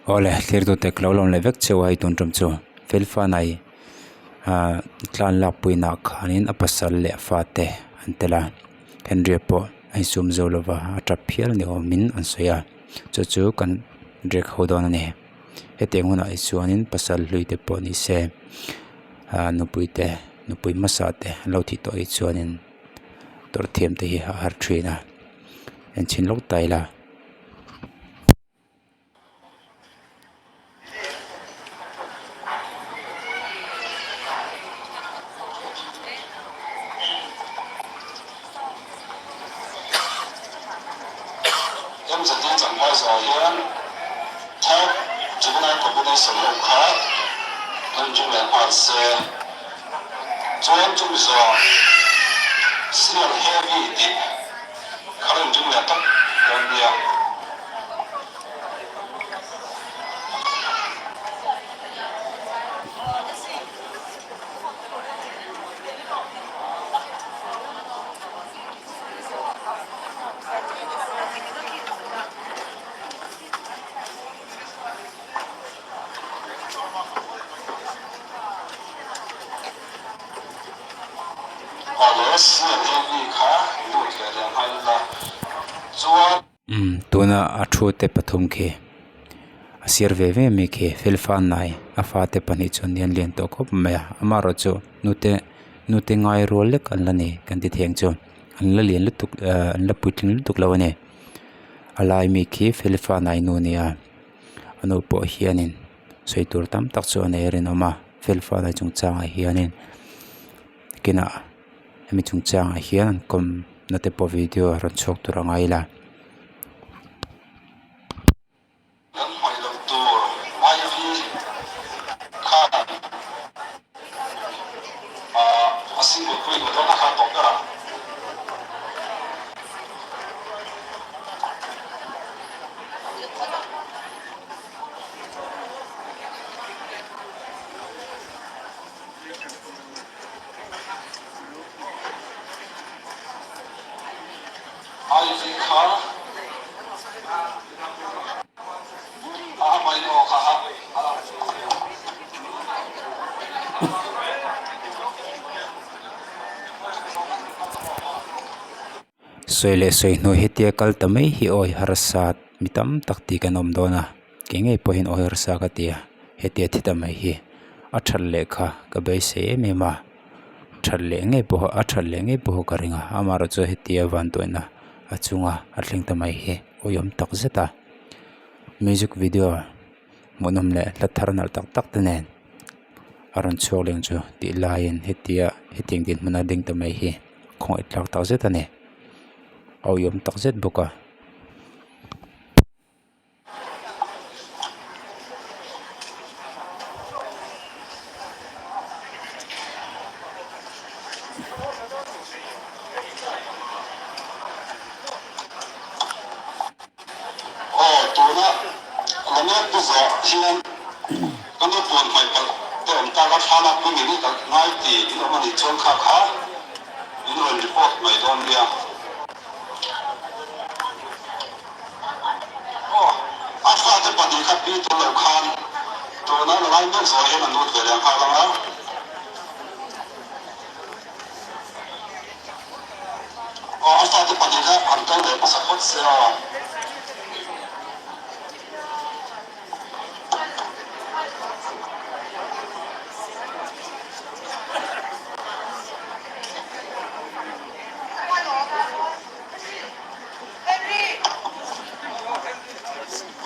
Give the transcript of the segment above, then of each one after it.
Awle thlirtute ka lo lawm leh vek cheu a hei tun tum chu Felfanai ah tlan lak puinaah khanin a pasal leh a fate an tel a Henry-a pawh a insum zo lova a tap phial ni awmin an sawi a chu chu kan drek ho dawn a ni hetiang hunah hi chuanin pasal hlui te pawh ni se ah nupui te nupui hmasa te an lo thih tawh hi chuanin tawrh thiam te hi a har thin a enchhin lawk ta ila. Umm tuna a thu te pathum khi a sir ve ve mai khi felfanai a fate pahnih chuan an lian tawh khawp mai a amaherawhchu nute nute ngai rual lek an la ni kan ti thei ang chu an la lian lutuk ahh an la puitling lutuk lo a ni a lai mi khi felfanai nu a ni a a nu pawh hianin sawi tur tam tak chu a nei a rinawm a felfanai chungchangah hianin kinah hemi chungchangah hian an kawm na te pawh video a rawn chhuak tur a ngai ila. Kan hmaih loh tur IV khan a single pui lo dawn a kha tawp ber a. IV kha a hmain aw kha a. Sawi leh sawi hnu hetia kal ta mai hi awi harsa mi tam tak tih kan awm dawn a kei ngei pawhin awi harsa ka ti a hetia thi ta mai hi a that leh kha ka beisei em em a that leh ngei pawh a that leh ngei pawh ka ring a amaherawhchu hetia vantuaina a chunga a thleng ta mai hi awihawm tak zet a music video hmuhnawm leh hla thar nalh tak tak te nen a rawn chhuak leng chu tih laiin hetia hetiang dinhmun a ding ta mai hi khawngaih tlak tak zet a ni a awihawm tak zet bawk a. Aw, tuna Lamek pu zawh hian ka nu puan hmaih palh te awm tak a, thlalak pui ngei ngei ka ngai ti in awm a nih chuan kha kha in rawn report mai dawn nia. Aw, a fate pahnih kha pi tel lo khan tuna la lai mek zawh hian an lut ve leh nghal ang a. Aw, a fate pahnih kha an kal leh hmasa phawt se aw.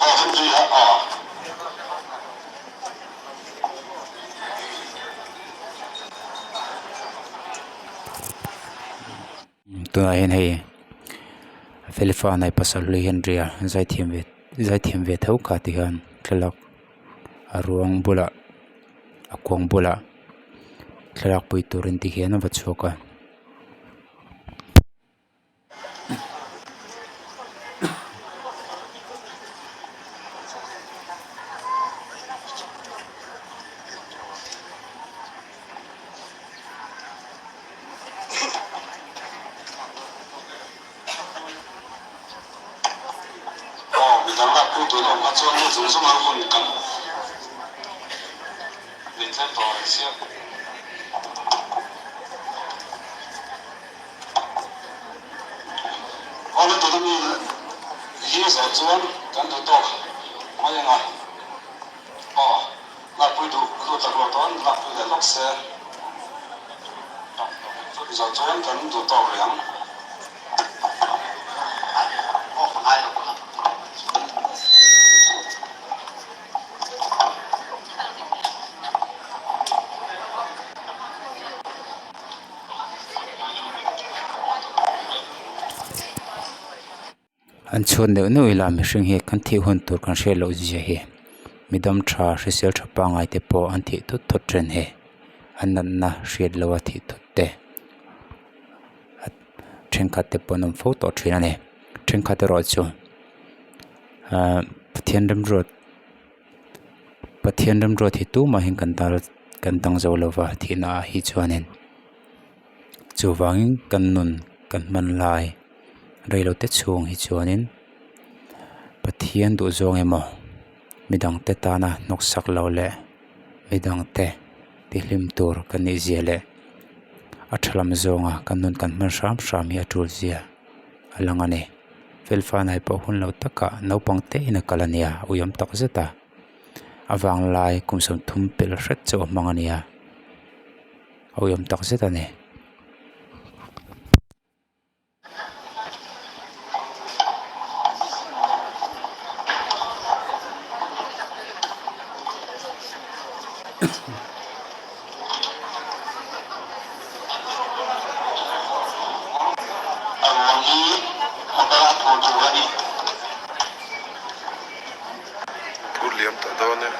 Aw, Henry a aw. Tunah hian hei Felifa nai pasal hlui Henry a zaithiam ve zaithiam ve tho kha ti hian thlalak a ruang bulah a kuang bulah thlalak pui turin ti hian a va chhuak a. Aw, midang lakpui tur awm kha chuan nu chung zawng a hun kan nei tlem tawh ang sia. Awle tuna mi hi zawh chuan kan duh tawk mai anga aw lakpui duh lut tak lo dawn lakpui leh lawk se zawh chuan kan duh tawk rih ang. An chhuat neuh neuh ila mihring hi kan thih hun tur kan hriat loh zia hi midam tha hrisel tha pangngai te pawh an thih thut thut then hi an natna hriat loh a thih thut te thenkhat te pawh an awm fo tawh thin a ni thenkhat erawh chu ahh Pathian remruat Pathian remruat hi tumah hian kan dal kan dang zo lova thihna ah hi chuanin chuvangin kan nun kan hman lai reilote chhung hi chuanin Pathian duh zawng emaw midangte tana hnawksak loh leh midangte tihlim tur kan nih zia leh a tha lam zawnga kan nun kan hman hram hram hi a tul zia a lang a ni. Felfanai pawh hun lo takah naupang te in a kal a nia ui awm tak zet a a vanglai kum 30 pelh hret chauh a hmang a nia a ui awm tak zet a ni. A ruang hi motor a phur tur a ni. Phur liam tawh dawn e.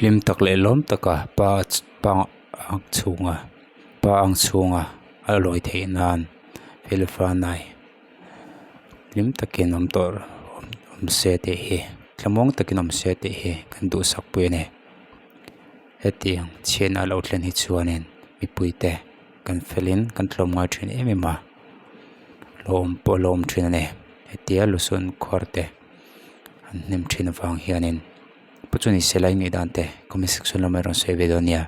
Hlim tak leh lawm taka pa pa ang chhunga pa ang chhunga a lawi theih nan Felfanai hlim takin awm tawh awm se tih hi thlamuang takin awm se tih hi kan duhsak pui a ni hetiang chhiatna a lo thlen hi chuanin mipui te kan felin kan tlawmngai thin em em a lawm pawh a lawm thin a ni hetia lusun khuar te an hnem thin avang hianin. Pu chu ni se lai ngaih dan te comment section lamah i rawn sawi ve dawn nia.